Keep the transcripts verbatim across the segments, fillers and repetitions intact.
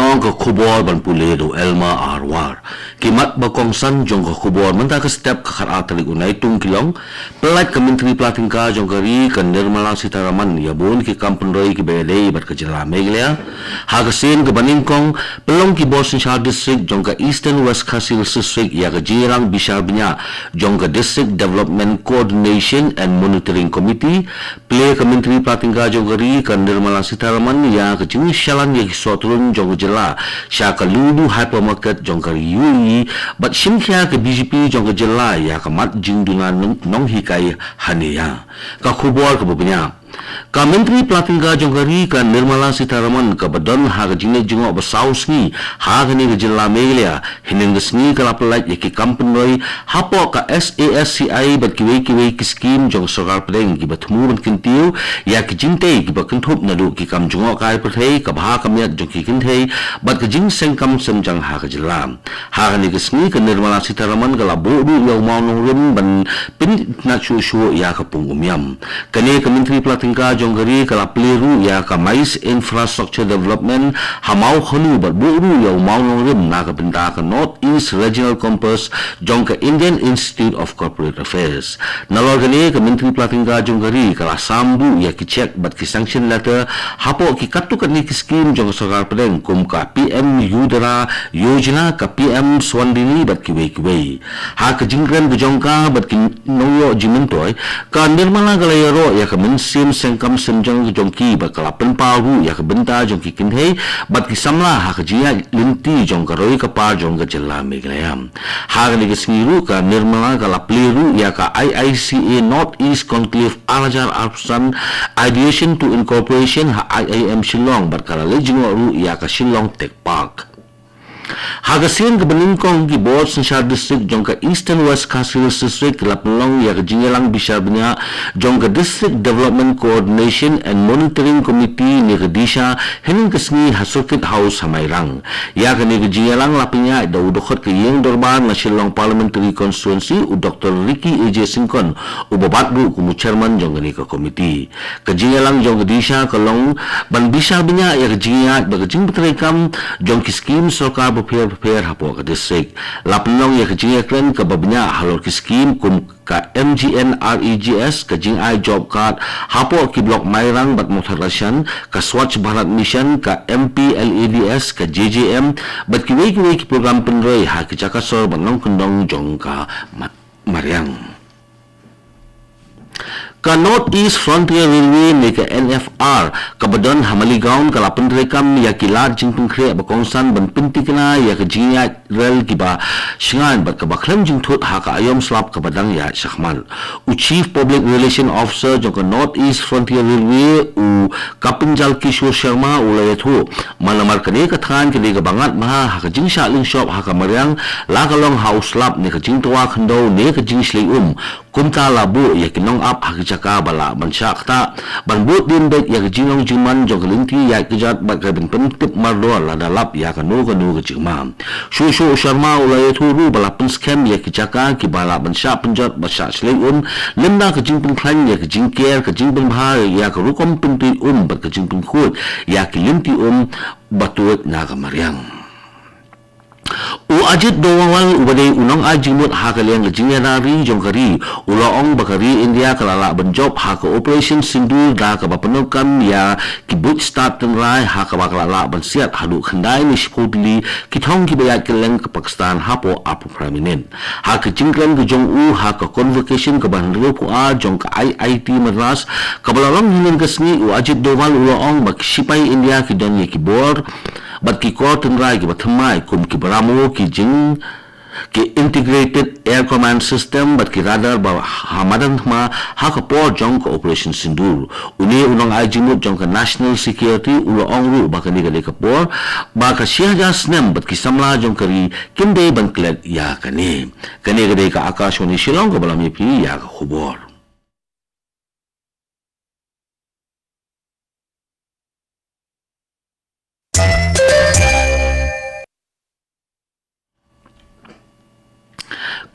Ong ka khubor ban pule da u Elma Arwar. Ki mat ba kongsan jong ka khubor mynta ka step ka khat ar tarik u Naitung ki long, pyllait ka Myntri Pla Tyngka jong ka ri ka Nirmala Sitharaman ïa bun ki kam pynroi kiba ïadei bad ka jylla Meghalaya. Ha ka sien kaba nyngkong, pynlong ki bor synshar district jong ka Eastern West Khasi Hills District ïa ka jingïalang bishar bniah jong ka District Development Coordination and Monitoring Committee. Plie ka Myntri Pla Tyngka jong ka ri ka Nirmala Sitharaman ïa ka jingshalan ïa ki sohtrun jong ka jylla sha ka Lulu Hypermarket jong ka ri U A E, bad shim khia ka B J P jong ka jylla ïa ka mat jingduna nong, nonghikai hane ïa ka khubor kaba bniah. Ka Myntri Pla Tyngka jong ka ri ka Nirmala Sitharaman kaba don ha ka jingleit jngoh ba saw sngi ha kane ka jylla Meghalaya, hynnin ka sngi ka la pyllait ïa ki kam pynroi hapoh ka S A S C I bad kiwei kiwei ki skim jong ka sorkar pdeng kiba thmu ban kyntiew ïa ki jingtei kiba kynthup naduh ki kam jngoh kai pyrthei, ka bha ka miat jong ki kynthei bad ka jingseng kam sem jang ha ka jylla. Ha kane ka sngi ka Nirmala Sitharaman ka la buh ruh ïa u mawnongrim ban pynitynnad shuh shuh ïa ka pung Umiam. Kane ka Myntri Pla Tyngka jong ka ri ka la plie ruh ïa ka MICE Infrastructure Development ha Mawkhanu bad buh ruh ïa u mawnongrim na ka bynta ka North East Regional Compass jong ka Indian Institute of Corporate Affairs. Nalor kane ka Myntri Pla Tyngka jong ka ri ka la sam ruh ïa ki cheque bad ki sanction letter hapoh ki katto katne ki skim jong ka sorkar pdeng kum ka P M Mudra Yojana, ka P M Swadhini bad kiwei kiwei. Ha ka jingkren ka jong ka bad ki nongïoh jingmyntoi, ka Nirmala ka la ïaroh ïa ka mynsiem seng kam sem jang jong ki bad ka la pynpaw ruh ïa ka bynta jong ki kynthei bad ki samla ha ka jingïaid lynti jong ka roi ka par jong ka jylla Meghalaya. Ha kane ka sngi ruh ka Nirmala ka la plie ruh ïa ka I I C A North East Conclave ar hajar arphew san Ideation to Incorporation ha I I M Shillong bad ka la leit jngoh ruh ïa ka Shillong Tech Park. Ha ka sien kaba nyngkong ki bor synshar district jong ka Eastern West Khasi Hills District ki la pynlong ïa ka jingïalang bishar bniah jong ka District Development Coordination and Monitoring Committee ne ka DISHA hynnin ka sngi ha Circuit House ha Mairang. Ïa kane ka jingïalang la pynïaid da u dkhot ka ïing dorbar na Shillong Parliamentary Constituency u Doctor Ricky A J Syngkon, uba bat ruh kum u chairman jong kane ka komiti. Ka jingïalang jong ka DISHA ka long ban bishar bniah ïa ka jingïaid bad ka jingpyntreikam jong ki skim sorkar bapher bapher hapoh ka district. La pynlong ïa ka jingïakren kaba bniah halor ki skim kum ka M G N R E G S, ka jingai job card hapoh ki block Mairang bad Mawthadraishan, ka Swachh Bharat Mission, ka M P L A D S, ka J J M bad kiwei kiwei ki program pynroi ha ki jaka sor bad nongkyndong jong ka ma-, mariang. Ka North East Frontier Railway ne ka N F R kaba don ha Maligaon ka la pyntreikam ïa ki lad jingpynkhreh ba kongsan ban pyntikna ïa ka jingïaid rel kiba shngaiñ bad kaba khlem jingthut ha ka aïom slap kaba dang ïaid shakhmat. U Chief Public Relation Officer jong ka North East Frontier Railway u Kapinjal Kishore Sharma u la ïathuh, man namar kane ka thaiñ ka dei kaba ngat bha ha ka jingshah lyngshop ha ka mariang, la ka long ha u slap ne ka jingtwa khyndew ne ka jingshlei um. Kumta la buh ïa ki nongap ha ki jaka ba lah ban shah ktah ban bud dien beit ïa ka jinglong jingman jong ka lynti ïaid kjat bad ka ban pyntip mardor lada lap ïa kano kano ka jingma. Shuh shuh u Sharma u la ïathuh ruh ba la pynskhem ïa ki jaka kiba lah ban shah pynjot bad shah shlei um, lymda ka jingpynkhlaiñ ïa ka jingker, ka jingpynbha ïa ka rukom pyntuid um bad ka jingpynkhuid ïa ki lynti um ba tuid na ka mariang. U Ajit Doval uba dei u nongai jingmut ha ka liang ka jingïada ri jong ka ri u la ong ba ka ri India ka la lah ban jop ha ka Operation Sindoor da kaba pyndonkam ïa ki buit stad tynrai ha kaba ka la lah ban siat haduh khyndai ne shiphew tylli ki thong kiba ïaid kylleng ka Pakistan hapoh arphew phra minit. Ha ka jingkren ka jong u ha ka convocation kaba hynriewphew ar jong ka I I T Madras kaba la long hynnin ka sngi, u Ajit Doval u la ong ba ki shipai India ki don ïa ki bor bad ki kor tynrai kiba thymmai kum ki Brahmo, ki jing, ki Integrated Air Command System bad ki radar ba ha madan thma ha ka por jong ka Operation Sindoor. Une u nongai jingmut jong ka National Security u la ong ruh ba kane ka dei ka por ba ka shi hajar snem bad ki samla jong ka ri kim dei ban klet ïa kane. Kane ka dei ka Akashvani Shillong kaba lam ïa phi ïa ka khubor.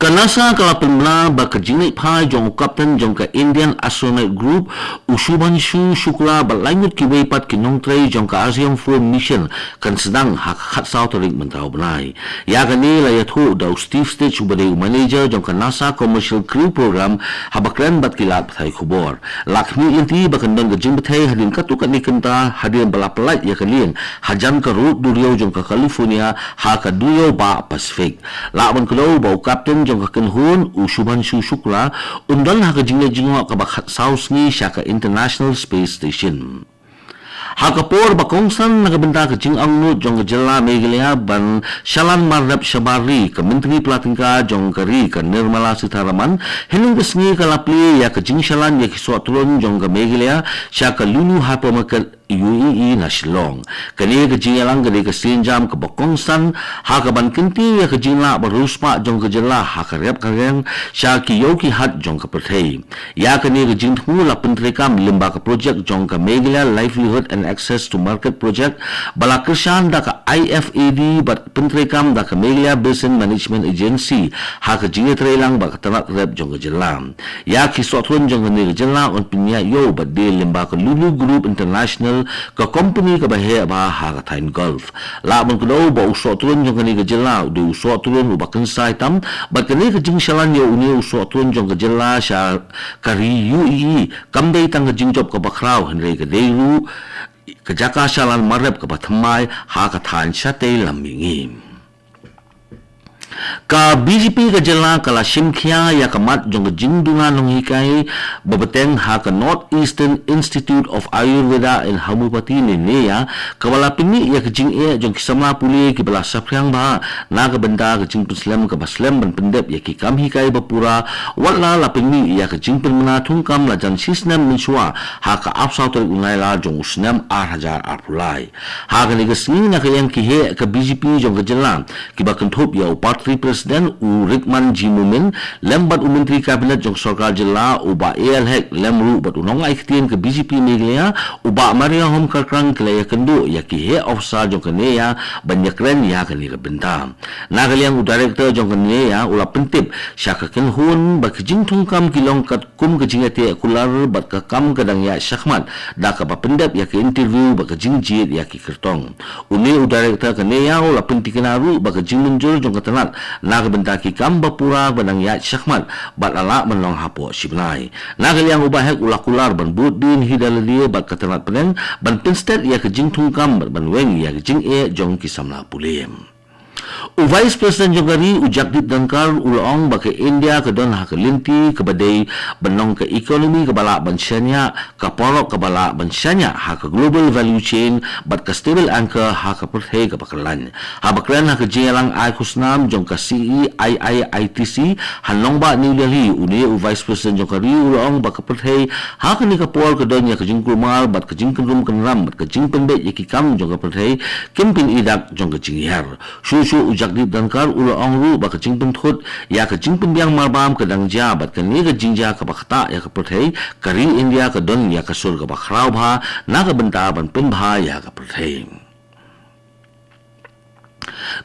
Ka NASA ka la pynbna ba ka jingleit phai jong u kapten jong ka Indian Astronaut Group, u Shubhanshu Shukla, bad laingut kiwei pat ki nongtrei jong ka Aryan four Mission kan sdang ha ka khatsaw tarik mynta u bnai. Ïa kane la ïathuh da u Steve Stitch uba dei u manager jong ka NASA Commercial Crew Program haba kren bad ki lad pathai khubor. La khmih lynti ba kan don ka jingbthei hadien katto katne kynta hadien ba la pyllait ïa ka lieng hajan ka rud duriaw jong ka California ha ka duriaw bah Pacific. Lah ban kdew ba u kapten jong ka kynhun, u Shubhanshu Shukla, un don ha ka jingleit jngoh kaba khatsaw sngi sha ka International Space Station. Ha ka por ba kongsan na ka bynta ka jingangnud jong ka jylla Meghalaya ban shalan mar rep shabar ri, ka Myntri Pla Tyngka jong ka ri, ka Nirmala Sitharaman, hynnin ka sngi ka la plie ïa ka jingshalan ïa ki soh trun jong ka Meghalaya sha ka Lulu Hypermarket, U A E, na Shillong. Kane ka jingïalang ka dei ka sienjam kaba kongsan ha kaban kyntiew ïa ka jinglah ba riewspah jong ka jylla ha ka rep ka riang sha ki ïew ki hat jong ka pyrthei. Ïa kane ka jingthmu la pyntreikam lyngba ka projek jong ka Meghalaya Livelihood and Access to Market Project, ba la kyrshan da ka I F A D bad pyntreikam da ka Meghalaya Basin Management Agency ha ka jingïatreilang bad ka tnat rep jong ka jylla. Ïa ki soh trun jong kane ka jylla yn pynïaid ïew bad die lyngba ka Lulu Group International, ka kompani kaba heh bha ha ka thaiñ golf. Lah ban kdew ba u soh trun jong kane ka jylla u dei u soh trun uba kynsai tam, bad kane ka jingshalan ïa une u soh trun jong ka jylla sha ka ri U A E kam dei tang ka jingjop kaba khraw, hynrei ka dei ruh ka jaka shalan mar rep kaba thymmai ha ka thaiñ shatei lam mihngi. Ka B J P ka jylla ka la shim khia ïa ka mat jong ka jingduna nonghikai ba bteng ha ka North Eastern Institute of Ayurveda and Homeopathy ne NEIAH, kaba la pynmih ïa ka jingeh jong ki samla pule kiba la saphriang bha na ka bynta ka jingpynslem kaba slem ban pyndep ïa ki kam hikai ba pura, wat la la pynmih ïa ka jingpynbna thungkam la jan shisnem mynshuwa ha ka arphew saw tarik u Nailar jong u snem ar hajar arphew lai. Ha kane ka sngi na ka liang ki heh ka B J P jong ka jylla, kiba kynthup ïa u Party President u Rahman G Momin, lem bad u Myntri Cabinet jong sorkar jylla u Bah A L Hek, lem ruh bad u nongai ktien ka B J P Meghalaya u Bah Mariahom Kharkhrang, ki la ïakynduh ïa ki heh officer jong ka NEIAH ban ïakren ïa kane ka bynta. Na ka liang u Director jong ka NEIAH u la pyntip sha ka kynhun ba ki jingthungkam ki long kat kum ka jingïateh kular bad ka kam ka dang ïaid shakhmat, da kaba pyndep ïa ka interview bad ka jingjied ïa ki kyrtong. Une u Director ka NEIAH u la pyntikna ruh ba ka jingmynjur jong ka tnat na ka bynta ki kam ba pura ba dang ïaid shakhmat bad la lah ban long hapoh shi bnai. Na ka liang u Bah Hek u la kular ban bud dien hi da lade bad ka tnat pdeng ban pynstet ïa ka jingthungkam bad ban weng ïa ka jingeh jong ki samla pule. U Vice President jong ka ri u Jagdeep Dhankhar u la ong ba ka India ka don ha ka lynti kaba dei ban long ka economy kaba lah ban shaniah, ka paralok kaba lah ban shaniah ha ka global value chain bad ka stable anchor ha ka pyrthei kaba kyllain. Haba kren ha ka jingïalang ai khusnam jong ka C E I I I T C ha nongbah New Delhi, une u Vice President jong ka ri u la ong ba ka pyrthei ha kane ka por ka don ïa ka jingkulmar bad ka jingkynrum kynram bad ka jingpynbeit ïa ki kam jong ka pyrthei kim pyn-i dak jong ka jinghiar. Shuh shuh u Jagdeep Dhankhar u la ong ruh ba ka jingpynthut ïa ka jingpynbiang marbam ka dang jia bad kane ka jingjia kaba ktah ïa ka pyrthei, ka ri India ka don ïa ka sur kaba khraw bha na ka bynta ban pynbha ïa ka pyrthei.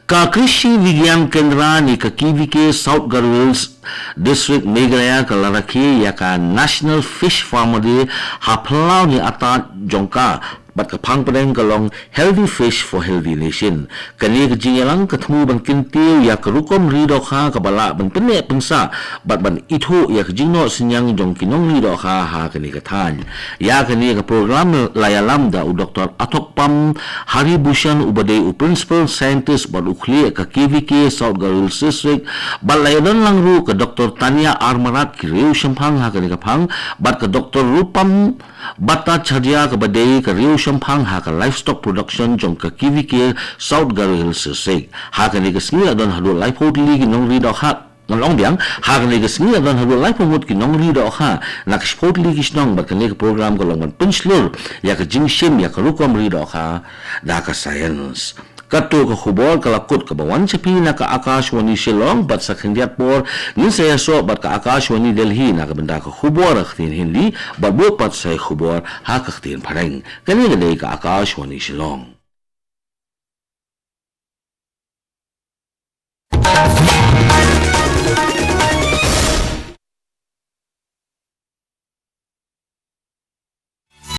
Ka Krishi Vigyan Kendra ne ka K V K South Garo Hills District Meghalaya ka la rakhe ïa ka National Fish Farmer Day ha phyllaw ne artat jong ka bad ka phang pdeng ka long Healthy Fish for Healthy Nation. Kane ka jingïalang ka thmu ban kyntiew ïa ka rukom ri dohkha kaba lah ban pynneh pynsah bad ban ithuh ïa ka jingnoh synñiang jong ki nongri dohkha ha kane ka thaiñ. Ïa kane ka program la ïalam da u Doctor Athokpam Haribhushan uba dei u Principal Scientist bad u khlieh ka K V K South Garo Hills District, bad la ïadon lang ruh ka Doctor Tania R Marak, ki riew shemphang ha kane ka phang, bad ka Doctor Rupam Bhattacharya kaba dei ka riew shemphang ha ka Livestock Production jong ka K V K South Garo Hills District. Ha kane ka sngi la don haduh laiphew tylli ki nongri dohkha, ngan ong biang, ha kane ka sngi la don haduh laiphew ngut ki nongri dohkha na ka shiphew tylli ki shnong bad kane ka program ka long ban pynshlur ïa ka jingshim ïa ka rukom ri dohkha da ka science. Kato ka khubor ka la kut kaba wan sha phi na ka Akashvani Shillong bad sa khyndiat por ngin sa ïasoh bad ka Akashvani Delhi na ka bynta ka khubor ha ka ktien Hindi bad bud pat sa ïa khubor ha ka ktien Phareng. Kane ka dei ka Akashvani Shillong.